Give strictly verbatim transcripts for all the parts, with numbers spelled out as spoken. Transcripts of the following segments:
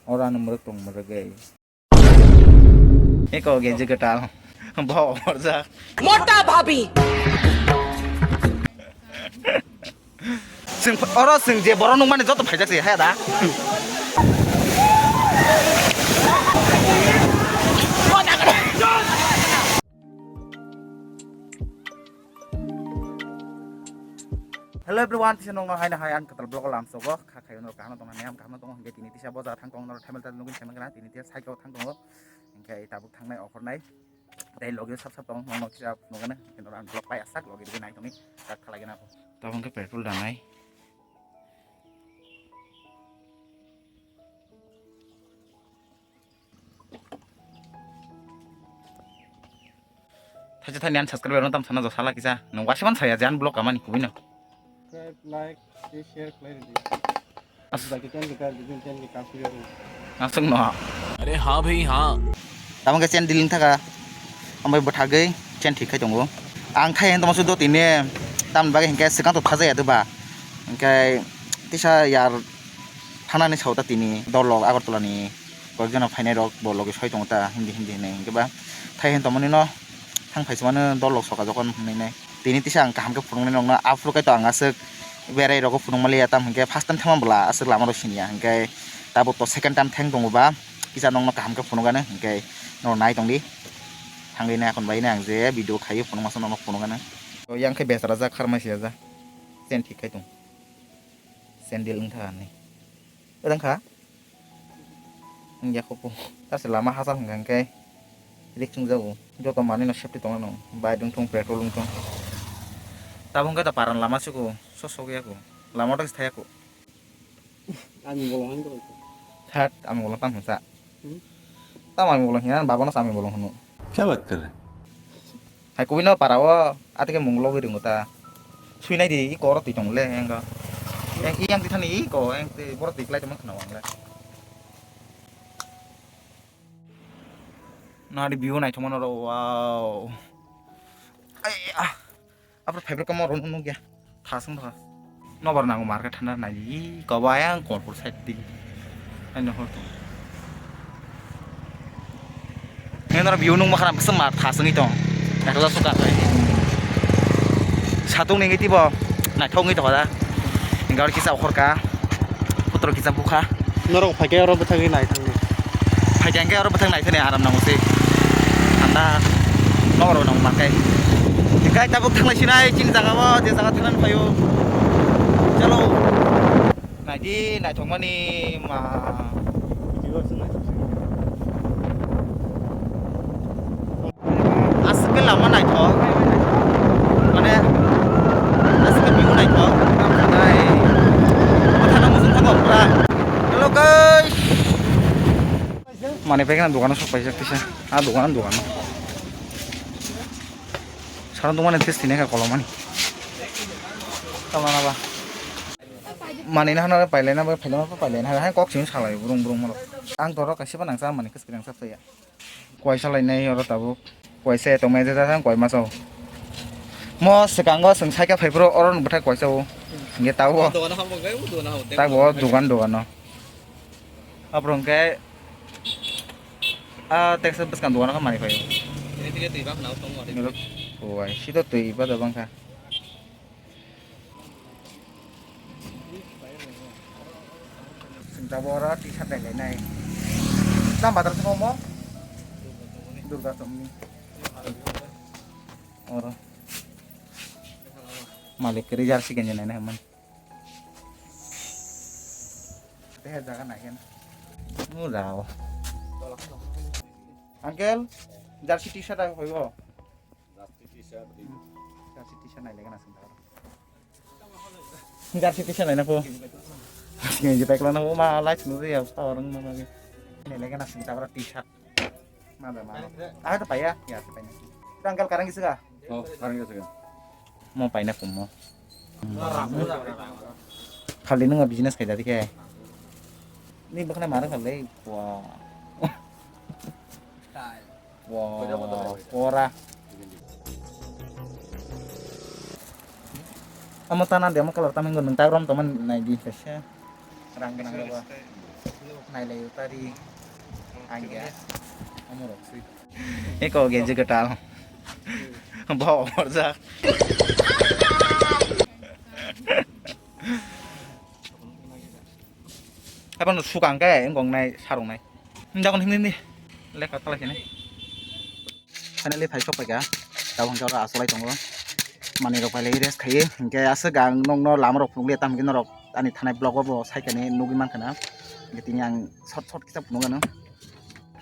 Oro ano mwrwk tong mwrwgwi. Eko genji kwtal. Bo orjak. Mota bhabi. Chwng oro chwng je borok nukmani joto phaijak se haya da. Hello everyone, tisa nokno haino hai ang kwtal vlog o lamsogo kha khayo norok kaham tongna niyam kaham tongo hingke tini tisa boja thang tong norok thamel ta nugin thamel gana tini tisa cycle thang tongo hingke tabuk thangnai okhornai tei logi sap sap tong nokno tisa nugana hingke norok ang vlog pai asak logi rigi nai tongni tak khalai gana tabuk hingke petrol danai. Thaisa thani ani subscriber no tam sana josala kisa. Nung wasiman saya jan vlog kamani kubui no. Subscribe, like, tei share khlai rwdi. As- Baki ten kar, bidin ten kar, kasui aro. Aswk no. Are ha bhai ha. Tamo khe chen diling thaka. Ambai bwthagwi chen thik khai tongo. Ang thai hwn tongma sudo tini. Tamni bagwi hinkhe swkang to thajaya doba. Hinkhe tisa yar thanani sao ta tini. Dolok Agartala ni. Koyekjona phainairok bo logi soi tongo ta, hindi hindi hinwi hinkhe ba thai hwn tongmani no thang phai sumano dol rok soka jokon hinwi nai. Tini tisa ang kaham khe phunuknai nokno, aphuru kaitor ang aswk berai rogo phunukmaliya, tamo hinkhe first time thangma bwla aswk lama rok siniya, hinkhe tabuk to second time thang tongo ba, kisa nokno kaham khe phunukgano, hinkhe norok nai tongdi. Thangwi nai akon bai nai ang je video khaiwi phunukma se nokno phunukgano. To yang khe besarajak kharmai siyajak, chen thik khai tong. Sandal wngkha ani. Wngkha? Wngya kho po. Tase lama hachal hwnkha hwnkhe rik chwngjago. Joto manwi no safety tongna nango. Bike wngthung, petrol wngthung. Tabuk hwnkhe ta paran lama se ko, sosok ya ko. Lama ta thaya ko. Ami bolong hwn ko. That ami bolong tam hwnsa. Hmm? Tam ami bolong hinan baba no ami bolong hwno. Kya baat kar rahe? Hai kubui no para o, ati khe mung logwi ringo ta. Sui nai di, i koro twi tong le, engo. Eng, i yang twi thani i ko, eng twi boro twi klai tongma khna wang le. Nari view naithokma noro, wow. Ai, ah. Aphuru phaibrwk kamo rw nukya. Thasung thas. Nobar nango market thana naidi. Kobo ayang kolpur side di. Aino hor tong. Ngenora view nung makharam kisa mar thasungwi tong. Naithok suka kai. Satung ningwi tibo. Naithok ngi tokha da. Ningor kisa okhorka. Putro kisa bukha. Norok phaikhe oro bwthagwi nai thangdi. Phaikhe hwnkhe oro bwthang nai thani aram nango se. Thanda nokro nang makai. Kai tabuk thanglai sinai chini jaga o je jaga thanglani phaio. Chalo. Naidi naithokmani ma. Aswk khe lama naithok, mane aswk khe view naithok, tei bwthano muchung thango pura. Hello guys, manwi paikha dogano sok paijak tisa, ah dogano dogano. Sarang dogmani test tini kha kolomani. Tama naba. Manwi nahana pailaina bai phailama pailaina hai kok simi salai brung brung mano. Ang toro kaisa ba nangsa manwi kwswk nangsa saya. Kuaisa lainai oro tabuk. Kuaisa tongmai jajak ang kuaima sao. Mo swkango chwng cycle phai phuru oro nwng bwthai kuaisa o. Hingke tabuk o. Dogan ham bongkai, dogan ham. Tak bo dogan dogan no. Aphuru hingke ah teksa bwskang dogan khe manwi phai. Ini tiga twi bak nao tongo. Kuai sito twi ba da bangkha. Sing tabuk oro T-shirt nailainai. Tam badar se omo? Durga Chowkni. Oro. Malik kwrwi jersey genji naina hwnmani. Tei jaga naigen. Murao. Uncle, jersey T-shirt ang hoibo? Jersey T-shirt nai lagi nasing tawar. Jersey T-shirt nai na po. Ngi jipai kala na po ma light nu ya power nang ma lagi. Nai lagi nasing tawar T-shirt. Ma da ma. Ah to paya ya to paya. Uncle karang gisa ga? Oh, karang gisa ga. Mo paina kum mo. Khali nung business khai dadi khe. Ni bakna mara khali. Wah. Wah, pora. Amo tana demo color tamo nung tag rom tamo nai di kaisa. Rang gwnang ba. Nailai utari. Angya. Amorok sui. Eko genji kwtal. Bo orjak. Hapan sukang ke enggong nai sarung nai. Jagon hindi hindi. Leka talai sini. Finally phai sok paikha. Tabuk hwnkhe oro asolai tongo. Manwi rok pailai rest khaiwi. Hinkhe aswk ang nokno lama rok phunukliya, tamo hwnkhe norok ani thanai vlog o bo saikani nugwi mankha na. Hinkhe tini ang short short kisa phunukgano.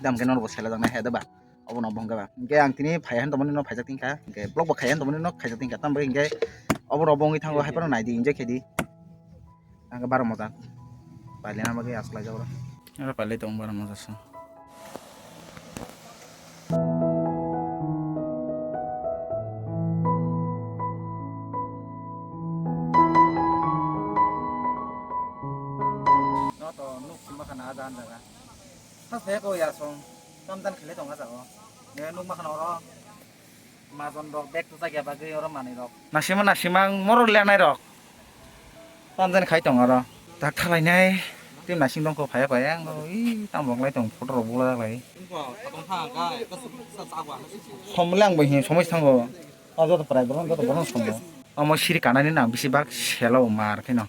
Tamo hwnkhe norok bo selajaknai hai da ba. Obono bo hwnkhe ba. Hinkhe ang tini phai han tongmani no phaijak tingkha. Hinkhe vlog bo khai han tongmani no khaijak tingkha. Tamo hwnkhe obono bo wngwi thango, hai phano naidi enjoy khaidi. Ang baro moja. Pailena bagwi asolai jak oro. Oro pailai tong baro moja se. No to nuk sima khana aja anjaga. Thas de ko ya song. Tam dan khele tong aja o. Ne nuk ma khana oro. Majon rok bag tuchak ya bagwi oro manwi rok. Nasima nasima ang morok lenai rok. Tamjani khai tong oro. Tak thalainai. Tim nasing dongkho phaya phaya ang oro. Ih, tam rok lai tong photo rok bula lai. Somle ang bo hin somoi thango. O joto prai borok joto borok somo. Omo siri kanani nang bisi bak selo mar kheno.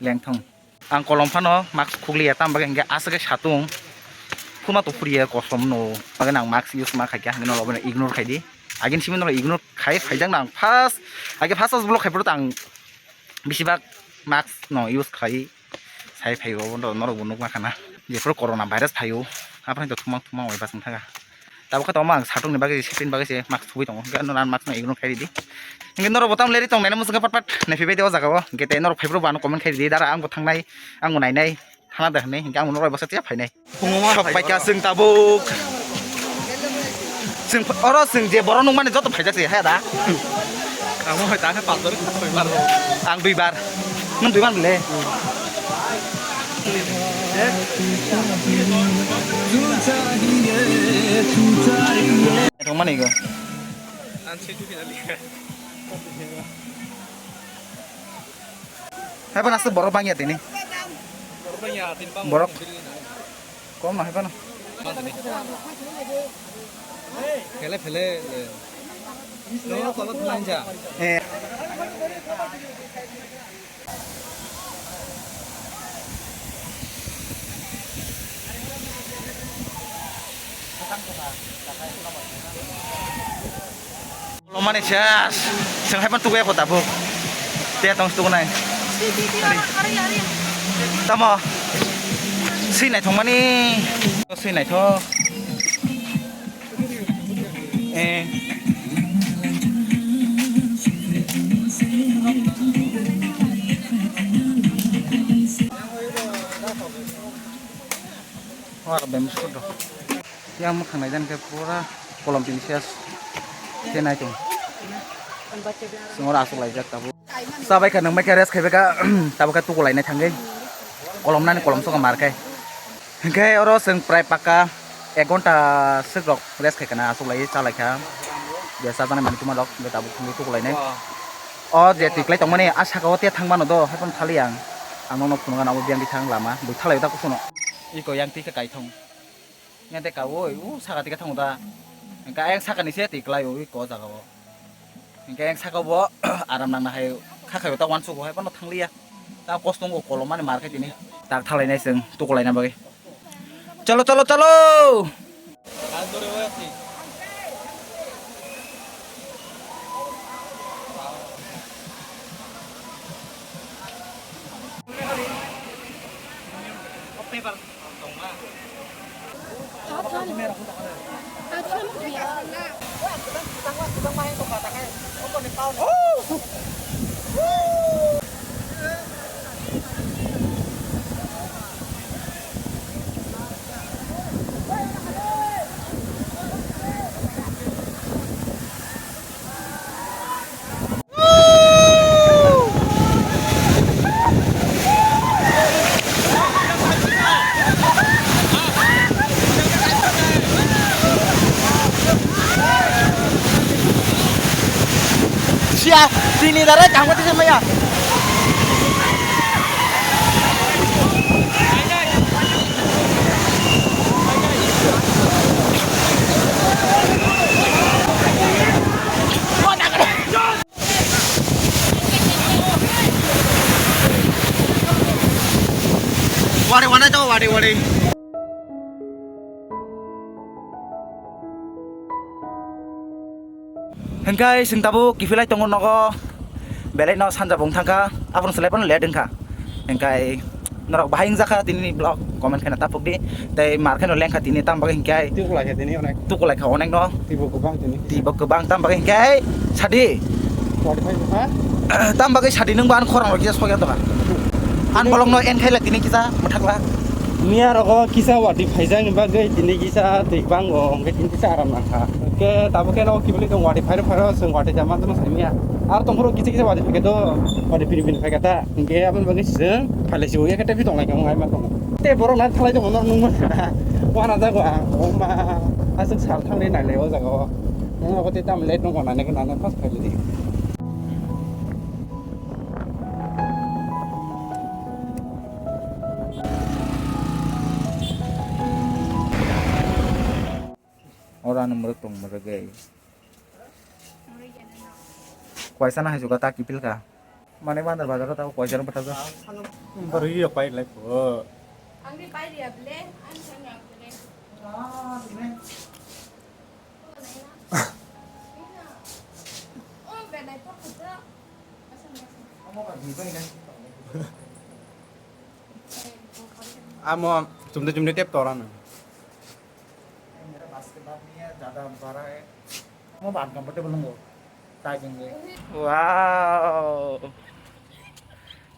Lengthong. Ang kolom phano mask khukliya, tamo bagwi hinkhe aswk khe satung. Phuma to phuriya kosom no. Bagwi ang mask use ma khaikha, hinwi norok bono ignore khaidi. Agin simi norok ignore khai phaijak nang first. Age first first vlog khai phuru tang bisi bak mask no use khai sai phaio, norok bo nukma khana. Jephuru corona virus phaio, aphuru to thumang thumang bai basing thaga. Tabuk khe tongma ang satung ni bagwi se, sipin bagwi se mask thubui tongo. Hwnkhe ano ang mask no ignore khai ridi. Hwnkhe norok bo tamo leri tong nai muchungkhe pat pat naiphai bai de o jaga o. Hwnkhe tei norok phai phuru bo ano comment khai ridi. Dara ang bo thangnai, ang bo nainai. Thana da hwnwi hwnkhe ang bo norok bai bwsa tiya phainai. Sok paikha chwng tabuk. Chwng ph-, oro chwng je borok nukmani joto phaijak se, haya da? Amo hai ta khe pastor soibar. Ang duibar. Nwng duibar bole? Thangmani go. Ang se duki na liya. Hai, bo nasa borok bangya tini. Borok bangya, tini bang. Borok. Kom na hai, bo na. Phele, phele, le. No, kolot nanja. Eh. Lomani ses, seng hai phan tukuya kho tabuk. Te tong tukunai. Tamo? Swi naithok mani. Swi naithok. Eh. Wah, bem sukut do. Yang mwkhang nai jan khe pura kolom tini ses. Khe nai tong. Sengora asuk laijak tabuk. Chabai kha, nang bai kha, rest khai bai kha, tabuk khe tuku lainai thangwi. Kolom nani kolom sokha mar khai. Hinkhe oro chwng prai paka ek ghonta swk rok rest khai khana, asuk lai cha lai kha. Je cha janai mani tuma rok, je tabuk thangwi tuku lainai. O je tiklai tongmani, a saka o te thang mano do, hai phano thali ang. Ang nono phunukha, abo biyang di thang lama, bui thalai o ta kusuno. Iko yang twi khe kaithong. Yang tei kaui, u saka twi khe thango da. Hingke ayang saka ni se twi klai o, ui ko jaga o. Hingke ayang saka bo aram nang na hai, kha khai o ta uansuk o hai phano thang liya. Ta kosto wng o kolom mani mar khe tini. Tak thalai nai chwng, tuku laina bagwi. Chalo, chalo, chalo! Sia, tini dara kangma tisa maya. Hingkai chwng tabuk kiphilai tongo nogo, belai no sanja bung thangkha, abono selai phano let wngkha. Hingkai norok bahai wngjakha tini ni vlog, comment khaina tapuk di, tei mar khaino lengkha tini, tam bagwi hingkai Tukulai kha tini onek. Tukulai kha onek no. Twi bo kwbang tini. Twi bo kwbang, tam bagwi hingkai sadi. Forty five ha? Tam bagwi sadi nwng bo ang khorang rok kisa sokya tongkha. Ang bolong no en khaila tini kisa mwthakla. Miya rogo kisa wati phaijak ni bagwi tini kisa twi bango, hwnkhe tini kisa aram nangkha. Hwnkhe tabuk khe no kibili tong wati phairo phairo, chwng wati jama tongma saimanya. Ar tongphuru kisa kisa wati phaikhe do, wati pini pini phaikha ta. Hwnkhe aboni bagwi chwng phailai si uya khe tei tong lai kha, wng ai ma tongo. Tei borok na thalai tongma norok nukma kha. Wana jago ang, oma, aswk sal thangwi nailai o jaga o. Wng abo tei tamo late nokma nainai khe nana first phailai di. Oro ano mwrwk tong mwrwgwi. Kwaisa no hai suka ta kipil ka. Mane bandar bazar ta kwaisa no bwtharjak. Bari ya pai lai ko. Ang di pai dia ble, ang sang ya ble. Oh, belai por khuda. Amo chumde chumde tep torano. Wow.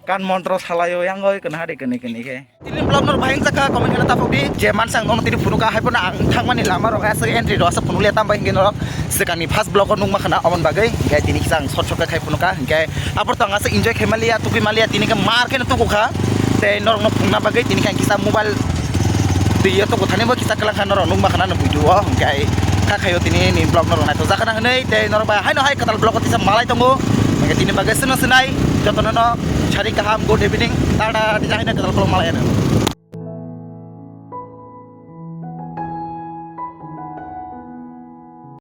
Kan montro salaio yang oi kena hari kene kene ke. Tini vlog nor bahing jaka comment kena tapok di. Je mansang nono tini phunukha hai pono ang thangmani lama rok aswk entry rok aswk phunukliya tam bai hingke norok swkangni first vlog o nukma khana omon bagwi. Hingke tini kisa ang short short khe khai phunukha. Hingke apor to ang aswk enjoy khai maliya, tugui maliya, tini khe mar kheno tugukha. Tei norokno phunukna bagwi tini khe ang kisa mobile twi o tugu thani bo kisa kwlangkha norok nukma khana no video o. Hingke kha khaio tini ni vlog norok naithok jakana hwnwi tei norok bai haino hai kwtal vlog o tisa malai tongo. Hingke tini bagwi swngno swnai jotono no sari kaham good evening. Tata tisa haino kwtal vlog malai ano.